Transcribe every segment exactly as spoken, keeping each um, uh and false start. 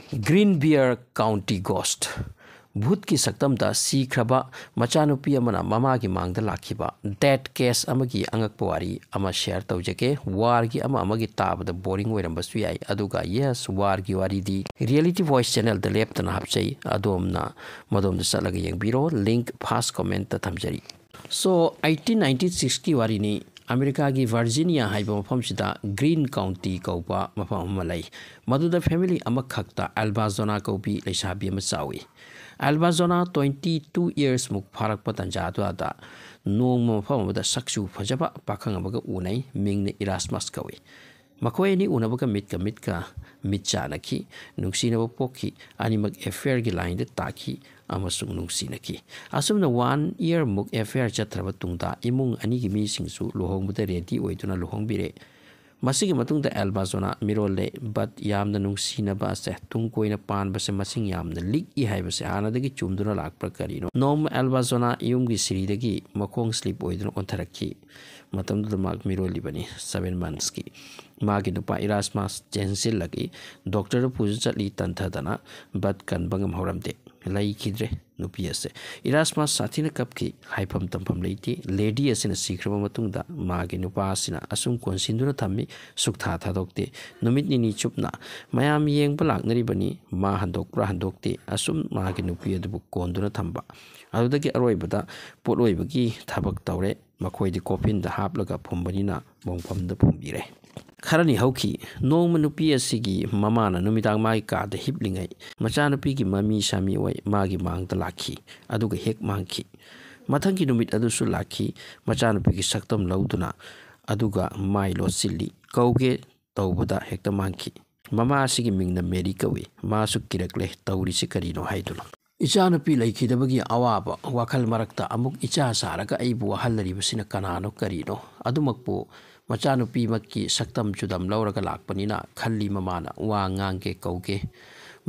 Green Bear County Ghost꯫ ꯚꯨꯠꯀꯤ ꯁꯛꯇꯝꯗ ꯁꯤꯈ꯭ꯔꯕ ꯃꯆꯥꯅꯨꯄꯤ ꯑꯃꯅ ꯃꯃꯥꯒꯤ ꯃꯥꯡꯗ ꯂꯥꯛꯈꯤꯕ death case ꯑꯃꯒꯤ ꯑꯉꯛꯄ ꯋꯥꯔꯤ ꯑꯃ share ꯇꯧꯖꯒꯦ꯫ Warꯒꯤ ꯑꯃ ꯑꯃꯒꯤ ꯇꯥꯕꯗ boring ꯑꯣꯏꯔꯝꯕꯁꯨ ꯌꯥꯏ, ꯑꯗꯨꯒ yes, warꯒꯤ ꯋꯥꯔꯤꯗꯤ Reality Voice channelꯗ ꯂꯦꯞꯇꯅ ꯍꯥꯞꯆꯩ꯫ ꯑꯗꯣꯝꯅ ꯃꯗꯣꯝꯗ ꯆꯠꯂꯒ ꯌꯦꯡꯕꯤꯔꯣ, link first commentꯇ ꯊꯝꯖꯔꯤ꯫ So, eighteen ninety sixꯀꯤ ꯋꯥꯔꯤꯅꯤ꯫ ꯑꯃꯦꯔꯤꯀꯥꯒꯤ ꯚꯔꯖꯤꯅꯤꯌꯥ ꯍꯥꯏꯕ ꯃꯐꯝꯁꯤꯗ Green County ꯀꯧꯕ ꯃꯐꯝ ꯑꯃ ꯂꯩ꯫ ꯃꯗꯨꯗ family ꯑꯃꯈꯛꯇ ꯑꯦꯜꯕꯥꯖꯣꯅꯥ ꯀꯧꯕꯤ ꯂꯩꯁꯥꯕꯤ ꯑꯃ ꯆꯥꯎꯏ꯫ ꯑꯦꯜꯕꯥꯖꯣꯅꯥ twenty two yearsꯃꯨꯛ ꯐꯥꯔꯛꯄ ꯇꯥꯟꯖꯥ ꯑꯗꯨꯗ ꯅꯣꯡꯃ ꯃꯐꯝ ꯑꯃꯗ ꯁꯛꯆꯨ ꯐꯖꯕ ꯄꯥꯈꯪ ꯑꯃꯒ ꯎꯅꯩ꯫ ꯃꯤꯡꯅ ꯏꯔꯥꯁꯃꯁ ꯀꯧꯏ꯫ ꯃꯈꯣꯏ ꯑꯅꯤ ꯎꯅꯕꯒ ꯃꯤꯠꯀ ꯃꯤꯠꯀ ꯃꯤꯠ ꯆꯥꯟꯅꯈꯤ꯫ ꯅꯨꯡꯁꯤꯅꯕ ꯄꯣꯛꯈꯤ꯫ ꯑꯅꯤꯃꯛ affairꯒꯤ lineꯗ ꯇꯥꯈꯤ ꯑꯃꯁꯨꯡ ꯅꯨꯡꯁꯤꯅꯈꯤ꯫ ꯑꯁꯨꯝꯅ one yearꯃꯨꯛ affair ꯆꯠꯊꯔꯕ ꯇꯨꯡꯗ ꯏꯃꯨꯡ ꯑꯅꯤꯒꯤ ꯃꯤꯁꯤꯡꯁꯨ ꯂꯨꯍꯣꯡꯕꯗ ready ꯑꯣꯏꯗꯨꯅ ꯂꯨꯍꯣꯡꯕꯤꯔꯦ꯫ ꯃꯁꯤꯒꯤ ꯃꯇꯨꯡꯗ ꯑꯦꯜꯕꯥꯖꯣꯅꯥ ꯃꯤꯔꯣꯜꯂꯦ꯫ But ꯌꯥꯝꯅ ꯅꯨꯡꯁꯤꯅꯕ ꯑꯁꯦ ꯇꯨꯡ ꯀꯣꯏꯅ ꯄꯥꯟꯕꯁꯦ ꯃꯁꯤꯡ ꯌꯥꯝꯅ ꯂꯤꯛꯏ ꯍꯥꯏꯕꯁꯦ ꯍꯥꯟꯅꯗꯒꯤ ꯆꯨꯝꯗꯨꯅ ꯂꯥꯛꯄ꯭ꯔꯥ ꯀꯔꯤꯅꯣ? ꯅꯣꯡꯃ ꯑꯦꯜꯕꯥꯖꯣꯅꯥ ꯌꯨꯝꯒꯤ ꯁꯤꯔꯤꯗꯒꯤ ꯃꯈꯣꯡ slip ꯑꯣꯏꯗꯨꯅ ꯑꯣꯟꯊꯔꯛꯈꯤ꯫ ꯃꯇꯝꯗꯨꯗ ꯃꯍꯥꯛ ꯃꯤꯔꯣꯜꯂꯤꯕꯅꯤ, seven monthsꯀꯤ꯫ ꯃꯥꯒꯤ ꯅꯨꯄꯥ ꯏꯔꯥꯁꯃꯁ ꯆꯦꯟꯁꯤꯜꯂꯛꯏ꯫ Doctorꯗ ꯄꯨꯗꯨꯅ ꯆꯠꯂꯤ, ꯇꯟꯊꯗꯅ꯫ But ꯀꯟꯕ ꯉꯝꯍꯧꯔꯝꯗꯦ꯫ ꯂꯩꯈꯤꯗ꯭ꯔꯦ ꯅꯨꯄꯤ ꯑꯁꯦ꯫ ꯏꯔꯥꯁꯃꯁ ꯁꯥꯊꯤꯅ ꯀꯞꯈꯤ꯫ ꯍꯥꯏꯐꯝ ꯇꯝꯐꯝ ꯂꯩꯇꯦ꯫ Lady ꯑꯁꯤꯅ ꯁꯤꯈ꯭ꯔꯕ ꯃꯇꯨꯡꯗ ꯃꯥꯒꯤ ꯅꯨꯄꯥ ꯑꯁꯤꯅ ꯑꯁꯨꯝ ꯀꯣꯟꯁꯤꯟꯗꯨꯅ ꯊꯝꯃꯤ, ꯁꯨꯛꯊꯥ ꯊꯥꯗꯣꯛꯇꯦ꯫ ꯅꯨꯃꯤꯠ ꯅꯤꯅꯤ ꯆꯨꯞꯅ ꯃꯌꯥꯝ ꯌꯦꯡꯕ ꯂꯥꯛꯅꯔꯤꯕꯅꯤ꯫ ꯃꯥ ꯍꯟꯗꯣꯛꯄ꯭ꯔꯥ ꯍꯟꯗꯣꯛꯇꯦ꯫ ꯑꯁꯨꯝ ꯃꯥꯒꯤ ꯅꯨꯄꯤ ꯑꯗꯨꯕꯨ ꯀꯣꯟꯗꯨꯅ ꯊꯝꯕ꯫ ꯑꯗꯨꯗꯒꯤ ꯑꯔꯣꯏꯕꯗ ꯄꯣꯠꯂꯣꯏꯕꯒꯤ ꯊꯕꯛ ꯇꯧꯔꯦ꯫ ꯃꯈꯣꯏꯗꯤ coffinꯗ ꯍꯥꯞꯂꯒ ꯐꯨꯝꯕꯅꯤꯅ ꯃꯣꯡꯐꯝꯗ ꯐꯨꯝꯕꯤꯔꯦ꯫ ꯈꯔꯅꯤ ꯍꯧꯈꯤ꯫ ꯅꯣꯡꯃ ꯅꯨꯄꯤ ꯑꯁꯤꯒꯤ ꯃꯃꯥꯅ ꯅꯨꯃꯤꯗꯥꯡ ꯃꯥꯒꯤ ꯀꯥꯗ ꯍꯤꯞꯂꯤꯉꯩ ꯃꯆꯥꯅꯨꯄꯤꯒꯤ ꯃꯃꯤ ꯁꯥꯃꯤ ꯑꯣꯏ ꯃꯥꯒꯤ ꯃꯥꯡꯗ ꯂꯥꯛꯈꯤ, ꯑꯗꯨꯒ ꯍꯦꯛ ꯃꯥꯡꯈꯤ꯫ ꯃꯊꯪꯒꯤ ꯅꯨꯃꯤꯠ ꯑꯗꯨꯁꯨ ꯂꯥꯛꯈꯤ꯫ ꯃꯆꯥꯅꯨꯄꯤꯒꯤ ꯁꯛꯇꯝ ꯂꯧꯗꯨꯅ ꯑꯗꯨꯒ ꯃꯥꯏ ꯂꯣꯠꯁꯤꯜꯂꯤ꯫ ꯀꯧꯒꯦ ꯇꯧꯕꯗ ꯍꯦꯛꯇ ꯃꯥꯡꯈꯤ꯫ ꯃꯃꯥ ꯑꯁꯤꯒꯤ ꯃꯤꯡꯅ ꯃꯦꯔꯤ ꯀꯧꯏ꯫ ꯃꯥꯁꯨ ꯀꯤꯔꯛꯂꯦ, ꯇꯧꯔꯤꯁꯤ ꯀꯔꯤꯅꯣ ꯍꯥꯏꯗꯨꯅ꯫ "ꯏꯆꯥꯅꯨꯄꯤ ꯂꯩꯈꯤꯗꯕꯒꯤ ꯑꯋꯥꯕ ꯋꯥꯈꯜ ꯃꯔꯛꯇ ꯑꯃꯨꯛ ꯏꯆꯥ ꯁꯥꯔꯒ ꯑꯩꯕꯨ ꯋꯥꯍꯜꯂꯔꯤꯕꯁꯤꯅ ꯀꯅꯥꯅꯣ ꯀꯔꯤꯅꯣ?" ꯑꯗꯨꯃꯛꯄꯨ ꯃꯆꯥꯅꯨꯄꯤꯃꯛꯀꯤ ꯁꯛꯇꯝ ꯆꯨꯗꯝ ꯂꯧꯔꯒ ꯂꯥꯛꯄꯅꯤꯅ ꯈꯜꯂꯤ꯫ ꯃꯃꯥꯅ ꯋꯥ ꯉꯥꯡꯒꯦ ꯀꯧꯒꯦ꯫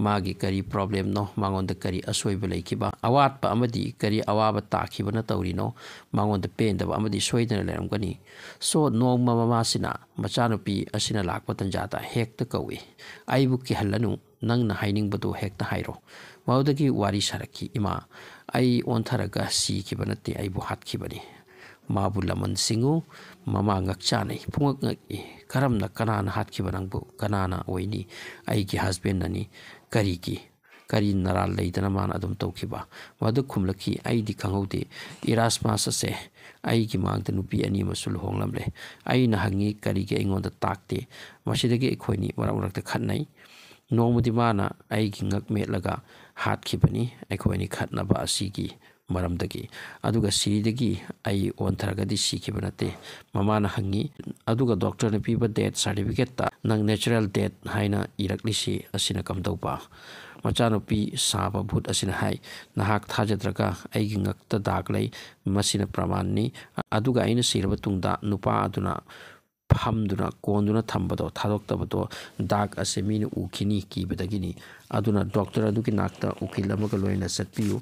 ꯃꯥꯒꯤ ꯀꯔꯤ problemꯅꯣ, ꯃꯉꯣꯟꯗ ꯀꯔꯤ ꯑꯁꯣꯏꯕ ꯂꯩꯈꯤꯕ, ꯑꯋꯥꯠꯄ ꯑꯃꯗꯤ ꯀꯔꯤ ꯑꯋꯥꯕ ꯇꯥꯈꯤꯕꯅ ꯇꯧꯔꯤꯅꯣ, ꯃꯉꯣꯟꯗ ꯄꯦꯟꯗꯕ ꯑꯃꯗꯤ ꯁꯣꯏꯗꯅ ꯂꯩꯔꯝꯒꯅꯤ꯫ So, ꯅꯣꯡꯃ ꯃꯃꯥꯁꯤꯅ ꯃꯆꯥꯅꯨꯄꯤ ꯑꯁꯤꯅ ꯂꯥꯛꯄ ꯇꯟꯖꯥꯗ ꯍꯦꯛꯇ ꯀꯧꯏ꯫ "ꯑꯩꯕꯨ ꯀꯤꯍꯜꯂꯅꯨ, ꯅꯪꯅ ꯍꯥꯏꯅꯤꯡꯕꯗꯨ ꯍꯦꯛꯇ ꯍꯥꯏꯔꯣ꯫" ꯃꯗꯨꯗꯒꯤ ꯋꯥꯔꯤ ꯁꯥꯔꯛꯈꯤ, "ꯏꯃꯥ, ꯑꯩ ꯑꯣꯟꯊꯔꯒ ꯁꯤꯈꯤꯕ ꯅꯠꯇꯦ, ꯑꯩꯕꯨ ꯍꯥꯠꯈꯤꯕꯅꯤ꯫" ꯃꯥꯕꯨ ꯂꯃꯟ ꯁꯤꯡꯉꯨ꯫ ꯃꯃꯥ ꯉꯛꯆꯥꯅꯩ, ꯄꯨꯡꯉꯛ ꯉꯛꯏ꯫ "ꯀꯔꯝꯅ, ꯀꯅꯥꯅ ꯍꯥꯠꯈꯤꯕ ꯅꯪꯕꯨ? ꯀꯅꯥꯅ ꯑꯣꯏꯅꯤ? ꯑꯩꯒꯤ husbandꯅꯅꯤ꯫ ꯀꯔꯤꯒꯤ? ꯀꯔꯤ ꯅꯔꯥꯜ ꯂꯩꯗꯅ ꯃꯥꯅ ꯑꯗꯨꯝ ꯇꯧꯈꯤꯕ?" ꯃꯗꯨ ꯈꯨꯝꯂꯛꯈꯤ, "ꯑꯩꯗꯤ ꯈꯪꯍꯧꯗꯦ꯫ Erasmus ꯑꯁꯦ ꯑꯩꯒꯤ ꯃꯥꯡꯗ ꯅꯨꯄꯤ ꯑꯅꯤ ꯑꯃꯁꯨ ꯂꯨꯍꯣꯡꯂꯝꯂꯦ꯫" ꯑꯩꯅ ꯍꯪꯉꯤ, "ꯀꯔꯤꯒꯤ ꯑꯩꯉꯣꯟꯗ ꯇꯥꯛꯇꯦ?" ꯃꯁꯤꯗꯒꯤ ꯑꯩꯈꯣꯏꯅꯤ ꯃꯔꯛ ꯃꯔꯛꯇ ꯈꯠꯅꯩ꯫ ꯅꯣꯡꯃꯗꯤ ꯃꯥꯅ ꯑꯩꯒꯤ ꯉꯛ ꯃꯦꯠꯂꯒ ꯍꯥꯠꯈꯤꯕꯅꯤ, ꯑꯩꯈꯣꯏ ꯑꯅꯤ ꯈꯠꯅꯕ ꯑꯁꯤꯒꯤ ꯃꯔꯝꯗꯒꯤ꯫ ꯑꯗꯨꯒ ꯁꯤꯔꯤꯗꯒꯤ ꯑꯩ ꯑꯣꯟꯊꯔꯒꯗꯤ ꯁꯤꯈꯤꯕ ꯅꯠꯇꯦ꯫ ꯃꯃꯥꯅ ꯍꯪꯉꯤ, "ꯑꯗꯨꯒ doctorꯅ ꯄꯤꯕ death certificateꯇ ꯅꯪ natural death ꯍꯥꯏꯅ ꯏꯔꯛꯂꯤꯁꯤ ꯑꯁꯤꯅ ꯀꯝꯗꯧꯕ?" ꯃꯆꯥꯅꯨꯄꯤ ꯁꯥꯕ ꯚꯨꯠ ꯑꯁꯤꯅ ꯍꯥꯏ, "ꯅꯍꯥꯛ ꯊꯥꯖꯗ꯭ꯔꯒ ꯑꯩꯒꯤ ꯉꯛꯇ ꯗꯥꯛ ꯂꯩ, ꯃꯁꯤꯅ ꯄ꯭ꯔꯃꯥꯟꯅꯤ꯫ ꯑꯗꯨꯒ ꯑꯩꯅ ꯁꯤꯔꯕ ꯇꯨꯡꯗ ꯅꯨꯄꯥ ꯑꯗꯨꯅ ꯐꯝꯗꯨꯅ ꯀꯣꯟꯗꯨꯅ ꯊꯝꯕꯗꯣ, ꯊꯥꯗꯣꯛꯇꯕꯗꯣ, ꯗꯥꯛ ꯑꯁꯦ ꯃꯤꯅ ꯎꯈꯤꯅꯤ ꯀꯤꯕꯗꯒꯤꯅꯤ꯫ ꯑꯗꯨꯅ doctor ꯑꯗꯨꯒꯤ ꯅꯥꯛꯇ ꯎꯀꯤꯜ ꯑꯃꯒ ꯂꯣꯏꯅ ꯆꯠꯄꯤꯌꯨ꯫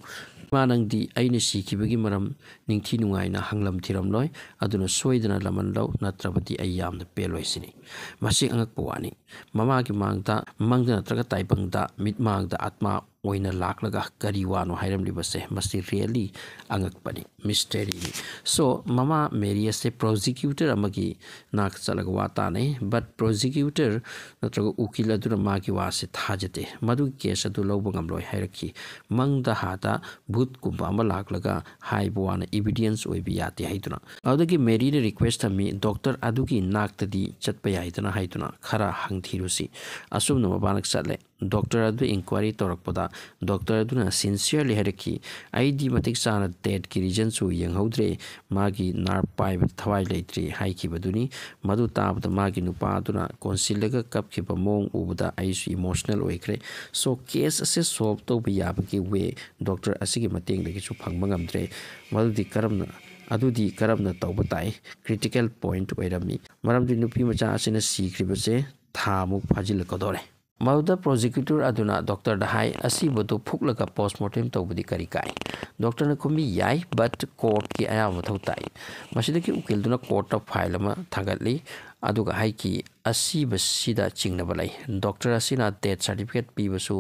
ꯏꯃꯥ, ꯅꯪꯗꯤ ꯑꯩꯅ ꯁꯤꯈꯤꯕꯒꯤ ꯃꯔꯝ ꯅꯤꯡꯊꯤ ꯅꯨꯡꯉꯥꯏꯅ ꯍꯪꯂꯝ ꯊꯤꯔꯝꯂꯣꯏ, ꯑꯗꯨꯅ ꯁꯣꯏꯗꯅ ꯂꯃꯟ ꯂꯧ, ꯅꯠꯇ꯭ꯔꯕꯗꯤ ꯑꯩ ꯌꯥꯝꯅ ꯄꯦꯜꯂꯣꯏ" ꯁꯤꯅꯤ꯫ ꯃꯁꯤ ꯑꯉꯛꯄ ꯋꯥꯅꯤ꯫ ꯃꯃꯥꯒꯤ ꯃꯥꯡꯗ ꯃꯪꯗ ꯅꯠꯇ꯭ꯔꯒ ꯇꯥꯏꯕꯪꯗ ꯃꯤꯠꯃꯥꯡꯗ ꯑꯥꯠꯃꯥ ꯑꯣꯏꯅ ꯂꯥꯛꯂꯒ ꯀꯔꯤ ꯋꯥꯅꯣ ꯍꯥꯏꯔꯝꯂꯤꯕꯁꯦ, ꯃꯁꯤ really ꯑꯉꯛꯄꯅꯤ, mysteryꯅꯤ꯫ So, ꯃꯃꯥ ꯃꯦꯔꯤ ꯑꯁꯦ prosecutor ꯑꯃꯒꯤ ꯅꯥꯛꯇ ꯆꯠꯂꯒ ꯋꯥ ꯇꯥꯅꯩ, but prosecutor ꯅꯠꯇ꯭ꯔꯒ ꯎꯀꯤꯜ ꯑꯗꯨꯅ ꯃꯥꯒꯤ ꯋꯥꯁꯦ ꯊꯥꯖꯗꯦ, ꯃꯗꯨꯒꯤ case ꯑꯗꯨ ꯂꯧꯕ ꯉꯝꯂꯣꯏ ꯍꯥꯏꯔꯛꯈꯤ꯫ ꯃꯪꯗ ꯍꯥꯗ ꯚꯨꯠꯀꯨꯝꯕ ꯑꯃ ꯂꯥꯛꯂꯒ ꯍꯥꯏꯕ ꯋꯥꯅ evidence ꯑꯣꯏꯕ ꯌꯥꯗꯦ ꯍꯥꯏꯗꯨꯅ꯫ ꯑꯗꯨꯗꯒꯤ ꯃꯦꯔꯤꯅ request ꯊꯝꯃꯤ, "Doctor ꯑꯗꯨꯒꯤ ꯅꯥꯛꯇꯗꯤ ꯆꯠꯄ ꯌꯥꯏꯗꯅ" ꯍꯥꯏꯗꯨꯅ ꯈꯔ ꯍꯪꯊꯤꯔꯨꯁꯤ꯫ ꯑꯁꯨꯝꯅ ꯃꯕꯥꯅꯛ ꯆꯠꯂꯦ꯫ Doctor ꯑꯗꯨ inquiry ꯇꯧꯔꯛꯄꯗ doctor ꯑꯗꯨꯅ sincerely ꯍꯥꯏꯔꯛꯈꯤ, "ꯑꯩꯗꯤ ꯃꯇꯤꯛ ꯆꯥꯅ deathꯀꯤ reasonꯁꯨ ꯌꯦꯡꯍꯧꯗ꯭ꯔꯦ, ꯃꯥꯒꯤ nerve ꯄꯥꯏꯕꯗ ꯊꯋꯥꯏ ꯂꯩꯇ꯭ꯔꯦ" ꯍꯥꯏꯈꯤꯕꯗꯨꯅꯤ꯫ ꯃꯗꯨ ꯇꯥꯕꯗ ꯃꯥꯒꯤ ꯅꯨꯄꯥ ꯑꯗꯨꯅ ꯀꯣꯟꯁꯤꯜꯂꯒ ꯀꯞꯈꯤꯕ ꯃꯑꯣꯡ ꯎꯕꯗ ꯑꯩꯁꯨ emotional ꯑꯣꯏꯈ꯭ꯔꯦ꯫ So, case ꯑꯁꯦ solve ꯇꯧꯕ ꯌꯥꯕꯒꯤ way doctor ꯑꯁꯤꯒꯤ ꯃꯇꯦꯡꯗꯒꯤꯁꯨ ꯐꯪꯕ ꯉꯝꯗ꯭ꯔꯦ꯫ ꯃꯗꯨꯗꯤ ꯀꯔꯝꯅ, ꯑꯗꯨꯗꯤ ꯀꯔꯝꯅ ꯇꯧꯕ ꯇꯥꯏ? Critical point ꯑꯣꯏꯔꯝꯃꯤ꯫ ꯃꯔꯝꯗꯤ ꯅꯨꯄꯤ ꯃꯆꯥ ꯑꯁꯤꯅ ꯁꯤꯈ꯭ꯔꯤꯕꯁꯦ ꯊꯥꯃꯨꯛ ꯐꯥꯖꯤꯜꯂꯛꯀꯗꯧꯔꯦ꯫ ꯃꯗꯨꯗ ꯄ꯭ꯔꯣꯁꯤꯀ꯭ꯌꯨꯇꯔ ꯑꯗꯨꯅ ꯗꯣꯛꯇꯔꯗ ꯍꯥꯏ, "ꯑꯁꯤꯕꯗꯨ ꯐꯨꯛꯂꯒ ꯄꯣꯁꯃꯣꯔꯇꯦꯝ ꯇꯧꯕꯗꯤ ꯀꯔꯤ ꯀꯥꯏ?" ꯗꯣꯛꯇꯔꯅ ꯈꯨꯝꯃꯤ, "ꯌꯥꯏ, ꯕꯠ ꯀꯣꯔꯠꯀꯤ ꯑꯌꯥꯕ ꯃꯊꯧ ꯇꯥꯏ"꯫ ꯃꯁꯤꯗꯒꯤ ꯎꯀꯤꯜꯗꯨꯅ ꯀꯣꯔꯠꯇ ꯐꯥꯏꯜ ꯑꯃ ꯊꯥꯒꯠꯂꯤ, ꯑꯗꯨꯒ ꯍꯥꯏꯈꯤ, "ꯑꯁꯤꯕꯁꯤꯗ ꯆꯤꯡꯅꯕ ꯂꯩ꯫ ꯗꯣꯛꯇꯔ ꯑꯁꯤꯅ ꯗꯦꯠ ꯁꯥꯔꯇꯤꯐꯤꯀꯦꯠ ꯄꯤꯕꯁꯨ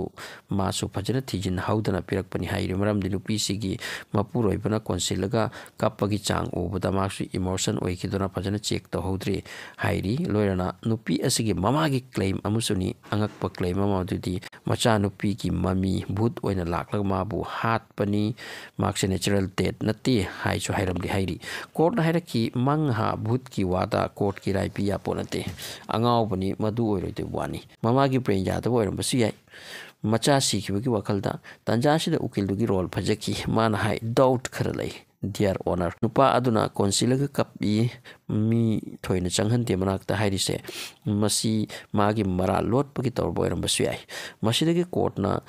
ꯃꯥꯁꯨ ꯐꯖꯅ ꯊꯤꯖꯤꯟꯍꯧꯗꯅ ꯄꯤꯔꯛꯄꯅꯤ" ꯍꯥꯏꯔꯤ꯫ ꯃꯔꯝꯗꯤ ꯅꯨꯄꯤꯁꯤꯒꯤ ꯃꯄꯨꯔꯣꯏꯕꯅ ꯀꯣꯟꯁꯤꯜꯂꯒ ꯀꯞꯄꯒꯤ ꯆꯥꯡ ꯎꯕꯗ ꯃꯥꯁꯨ ꯏꯃꯣꯁꯟ ꯑꯣꯏꯈꯤꯗꯨꯅ ꯐꯖꯅ ꯆꯦꯛ ꯇꯧꯍꯧꯗ꯭ꯔꯤ ꯍꯥꯏꯔꯤ꯫ ꯂꯣꯏꯅꯅ ꯅꯨꯄꯤ ꯑꯁꯤꯒꯤ ꯃꯃꯥꯒꯤ ꯀ꯭ꯂꯦꯝ ꯑꯃꯁꯨꯅꯤ, ꯑꯉꯛꯄ ꯀ꯭ꯂꯦꯝ ꯑꯃ, ꯑꯗꯨꯗꯤ ꯃꯆꯥꯅꯨꯄꯤꯒꯤ ꯃꯃꯤ ꯚꯨꯠ ꯑꯣꯏꯅ ꯂꯥꯛꯂꯒ ꯃꯥꯕꯨ ꯍꯥꯠꯄꯅꯤ, ꯃꯍꯥꯛꯁꯦ ꯅꯦꯆꯔꯦꯜ ꯗꯦꯠ ꯅꯠꯇꯦ ꯍꯥꯏꯁꯨ ꯍꯥꯏꯔꯝꯗꯦ ꯍꯥꯏꯔꯤ꯫ ꯀꯣꯔꯠꯅ ꯍꯥꯏꯔꯛꯈꯤ, "ꯃꯪꯍꯥ ꯚꯨꯠꯀꯤ ꯋꯥꯗ ꯀꯣꯔꯠꯀꯤ ꯔꯥꯏ ꯄꯤ ꯌꯥꯄꯣꯠ ꯅꯠꯇꯦ꯫ ꯑꯉꯥꯎꯕꯅꯤ, ꯃꯗꯨ ꯑꯣꯏꯔꯣꯏꯗꯕ ꯋꯥꯅꯤ꯫ ꯃꯃꯥꯒꯤ ꯕ꯭ꯔꯦꯟ ꯌꯥꯗꯕ ꯑꯣꯏꯔꯝꯕꯁꯨ ꯌꯥꯏ"꯫ ꯃꯆꯥ ꯁꯤꯈꯤꯕꯒꯤ ꯋꯥꯈꯜꯗ ꯇꯥꯟꯖꯥ ꯑꯁꯤꯗ ꯎꯀꯤꯜꯗꯨꯒꯤ ꯔꯣꯜ ꯐꯖꯈꯤ꯫ ꯃꯥꯅ ꯍꯥꯏ, "ꯗꯥꯎꯠ ꯈꯔ ꯂꯩ, ꯗꯤꯌꯔ ꯑꯣꯅꯔ"꯫ ꯅꯨꯄꯥ ꯑꯗꯨꯅ ꯀꯣꯟꯁꯤꯜꯂꯒ ꯀꯞꯄꯤ, "ꯃꯤ ꯊꯣꯏꯅ ꯆꯪꯍꯟꯗꯦ ꯃꯅꯥꯛꯇ" ꯍꯥꯏꯔꯤꯁꯦ, ꯃꯁꯤ ꯃꯥꯒꯤ ꯃꯔꯥꯜ ꯂꯣꯠꯄꯒꯤ ꯇꯧꯔꯝꯕ ꯑꯣꯏꯔꯝꯕꯁꯨ ꯌꯥꯏ꯫ ꯃꯁꯤꯗꯒꯤ ꯀꯣꯔꯠꯅ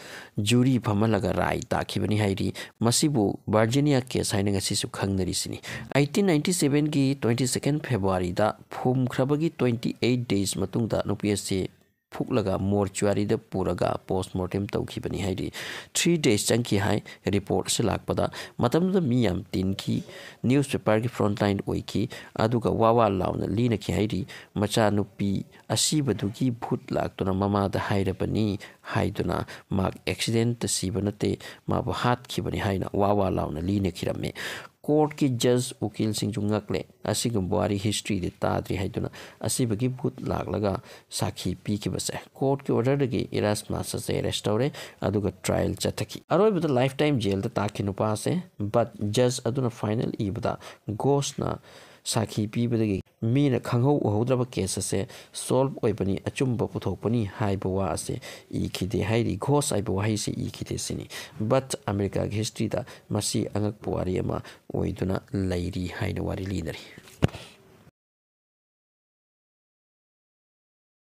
ꯖꯨꯔꯤ ꯐꯝꯍꯜꯂꯒ ꯔꯥꯏ ꯇꯥꯈꯤꯕꯅꯤ ꯍꯥꯏꯔꯤ꯫ ꯃꯁꯤꯕꯨ ꯚꯥꯔꯖꯤꯅꯤꯌꯥ ꯀꯦꯁ ꯍꯥꯏꯅ ꯉꯁꯤꯁꯨ ꯈꯪꯅꯔꯤꯁꯤꯅꯤ꯫ ꯑꯩꯠꯇꯤꯟ ꯅꯥꯏꯟꯇꯤ ꯁꯚꯦꯟꯒꯤ ꯇ꯭ꯋꯦꯟꯇꯤ ꯁꯦꯀꯦꯟ ꯐꯦꯕ꯭ꯔꯨꯋꯥꯔꯤꯗ ꯐꯨꯝꯈ꯭ꯔꯕꯒꯤ ꯇ꯭ꯋꯦꯟꯇꯤ ꯑꯩꯠ ꯗꯦꯖ ꯃꯇꯨꯡꯗ ꯅꯨꯄꯤ ꯑꯁꯤ ꯐꯨꯛꯂꯒ ꯃꯣꯔꯆꯨꯋꯥꯔꯤꯗ ꯄꯨꯔꯒ ꯄꯣꯁꯃꯣꯔꯇꯦꯝ ꯇꯧꯈꯤꯕꯅꯤ ꯍꯥꯏꯔꯤ꯫ ꯊ꯭ꯔꯤ ꯗꯦꯖ ꯆꯪꯈꯤ ꯍꯥꯏ ꯔꯤꯄꯣꯔꯠ ꯑꯁꯤ ꯂꯥꯛꯄꯗ꯫ ꯃꯇꯝꯗꯨꯗ ꯃꯤ ꯌꯥꯝ ꯇꯤꯟꯈꯤ, ꯅ꯭ꯌꯨꯁ ꯄꯦꯄꯔꯒꯤ ꯐ꯭ꯔꯣꯟꯠ ꯂꯥꯏꯟ ꯑꯣꯏꯈꯤ, ꯑꯗꯨꯒ ꯋꯥ ꯋꯥ ꯂꯥꯎꯅ ꯂꯤꯅꯈꯤ ꯍꯥꯏꯔꯤ꯫ ꯃꯆꯥꯅꯨꯄꯤ ꯑꯁꯤꯕꯗꯨꯒꯤ ꯚꯨꯠ ꯂꯥꯛꯇꯨꯅ ꯃꯃꯥꯗ ꯍꯥꯏꯔꯕꯅꯤ ꯍꯥꯏꯗꯨꯅ, ꯃꯍꯥꯛ ꯑꯦꯛꯁꯤꯗꯦꯟꯇ ꯁꯤꯕ ꯅꯠꯇꯦ, ꯃꯥꯕꯨ ꯍꯥꯠꯈꯤꯕꯅꯤ ꯍꯥꯏꯅ ꯋꯥ ꯋꯥ ꯂꯥꯎꯅ ꯂꯤꯅꯈꯤꯔꯝꯃꯤ꯫ ꯀꯣꯔꯠꯀꯤ ꯖꯖ ꯎꯀꯤꯜꯁꯤꯡꯁꯨ ꯉꯛꯂꯦ꯫ ꯑꯁꯤꯒꯨꯝꯕ ꯋꯥꯔꯤ ꯍꯤꯁꯇ꯭ꯔꯤꯗꯤ ꯇꯥꯗ꯭ꯔꯤ ꯍꯥꯏꯗꯨꯅ ꯑꯁꯤꯕꯒꯤ ꯚꯨꯠ ꯂꯥꯛꯂꯒ ꯁꯥꯈꯤ ꯄꯤꯈꯤꯕꯁꯦ꯫ ꯀꯣꯔꯠꯀꯤ ꯑꯣꯔꯗꯔꯗꯒꯤ ꯏꯔꯥꯁꯃꯥꯁ ꯑꯁꯦ ꯑꯦꯔꯦꯁ ꯇꯧꯔꯦ, ꯑꯗꯨꯒ ꯇ꯭ꯔꯥꯏꯜ ꯆꯠꯊꯈꯤ꯫ ꯑꯔꯣꯏꯕꯗ ꯂꯥꯏꯐ ꯇꯥꯏꯝ ꯖꯦꯜꯗ ꯇꯥꯈꯤ ꯅꯨꯄꯥꯁꯦ, ꯕꯠ ꯖꯖ ꯑꯗꯨꯅ ꯐꯥꯏꯅꯦꯜ ꯏꯕꯗ ꯒꯣꯁꯅ ꯁꯥꯈꯤ ꯄꯤꯕꯗꯒꯤ ꯃꯤꯅ ꯈꯪꯍꯧ ꯎꯍꯧꯗ꯭ꯔꯕ ꯀꯦꯁ ꯑꯁꯦ ꯁꯣꯜꯕ ꯑꯣꯏꯕꯅꯤ, ꯑꯆꯨꯝꯕ ꯄꯨꯊꯣꯛꯄꯅꯤ ꯍꯥꯏꯕ ꯋꯥ ꯑꯁꯦ ꯏꯈꯤꯗꯦ ꯍꯥꯏꯔꯤ꯫ ꯒꯣꯁ ꯍꯥꯏꯕ ꯋꯥꯍꯩꯁꯤ ꯏꯈꯤꯗꯦ ꯁꯤꯅꯤ꯫ ꯕꯠ ꯑꯃꯦꯔꯤꯀꯥꯒꯤ ꯍꯤꯁꯇ꯭ꯔꯤꯗ ꯃꯁꯤ ꯑꯉꯛꯄ ꯋꯥꯔꯤ ꯑꯃ ꯑꯣꯏꯗꯨꯅ ꯂꯩꯔꯤ ꯍꯥꯏꯅ ꯋꯥꯔꯤ ꯂꯤꯅꯔꯤ꯫